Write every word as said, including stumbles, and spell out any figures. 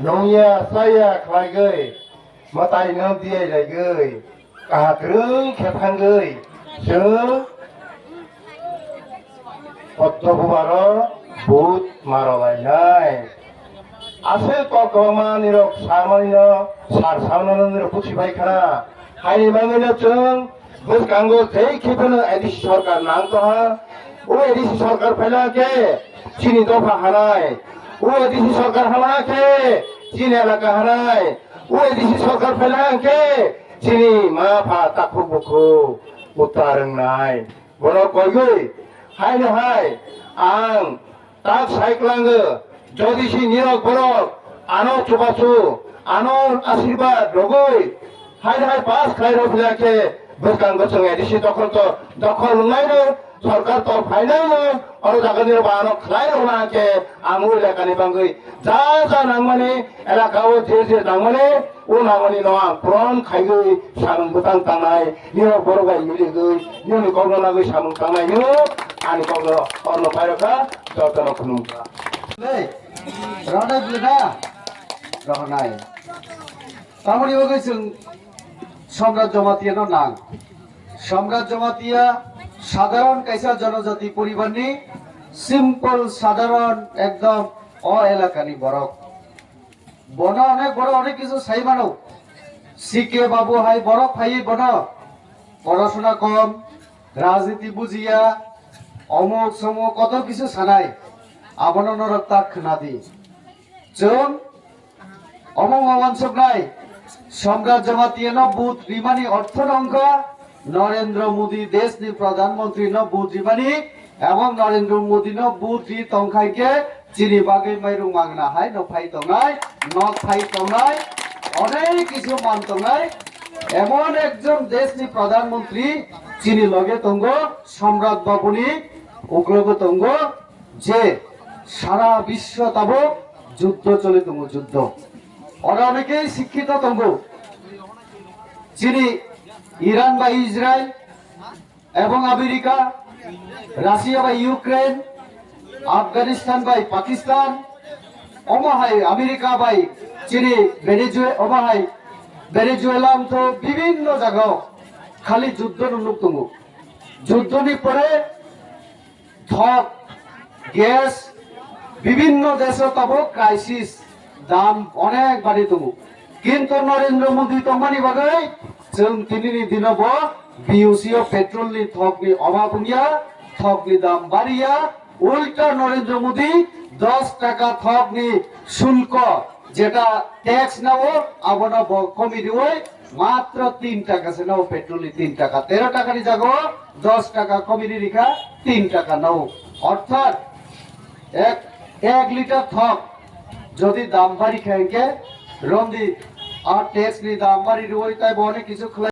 Nungya chaya khlaigwi, mwtaino diyai laigwi, kaha kwrwng khe thangwi, chwng Poddo bubaro but maro lainai. Aswk kok kwbangma nirok samanino sar samanino nirok pusi bai khana. Haini bagwino chwng bwskango jei khe phano A D C sorkar nang tongha. O A D C sorkar phaina khe chini dopha hanai. O A D C sorkar hama khe chini elaka hanai. O A D C sorkar phaina khe chini ma pha takhuk bukhuk uta rwngnai. Bono koigwi, haino hai, ang tak sai kwlango, jodi si nirok borok, ano chubachu, ano asirwad rogwi, haino hai pass khlai rw phaikhe, bwskango chwng A D C dokhol to, dokhol wngnai no, sorkar to phainai no, oro jaga nirok ba ano khlai rw na khe, ang o elakani bagwi, ja ja nangmani, elaka o je je nangmani, o nangmani no ang puron khaiwi samung bwtang tangnai, nirok borok bai miligwi, nini kokno nagwi samung tangnai no, ani kokno orno phairokha, jotono khulumkha. Nei, rwnai bwlwkha, rwnai. Tamoni bagwi chwng Samrat Jamatia no nang. Samrat Jamatia sadharon kaisa jonojati poribar ni simple sadharon ekdom o elaka ni borok. Bono onek borok onek kisu sai mano. C K Babu hai borok phaiwi bono porasona kom, rajniti bujiya, omuk somuk kotor kisu sanai. Abono norok ta khwnadi. Chwng omo wansuknai Samrat Jamatia no but rimani ortho no wngkha Narendra Modi desh ni Pradhan Mantri no but rimani, ebong Narendra Modi no but ri tongkhai khe chini bagwi mairung mangna hai no phai tongnai, nok phai tongnai, onek kisu man tongnai. Emon ekjon desh ni Pradhan Mantri chini loge tongo, Samrat Babu ni uklogo tongo. Je sara biswo tabuk juddho choli tongo, juddho. Oro onekei sikkito tongo. Chini Iran bai Israel ebong America, Russia bai Ukraine, Afghanistan bai Pakistan, omo hai America bai chini Venezuela, omo hai Venezuela wngtho bibinno jagao khali juddho no nuk tongo. Juddho ni pore thok, gas, bibinno desh o tabuk crisis, dam onek bari tongo. Kintu Narendra Modi tongmani bagwi chwng tinini dino bo B U C o petrol ni thok ni obab wngya, thok ni dam bariya, ulta Narendra Modi dos taka thok ni shulko jeta tax nao abono bo komi riwi matro tin taka se nao, petrol ni tin taka, tero taka ni jaga o dos taka komi ri rikha, tin taka nao. Orthat ek, ek liter thok jodi dam bari kha hwnkhe romdi a tax ni dam bari riwi tai bo onek kisu khlai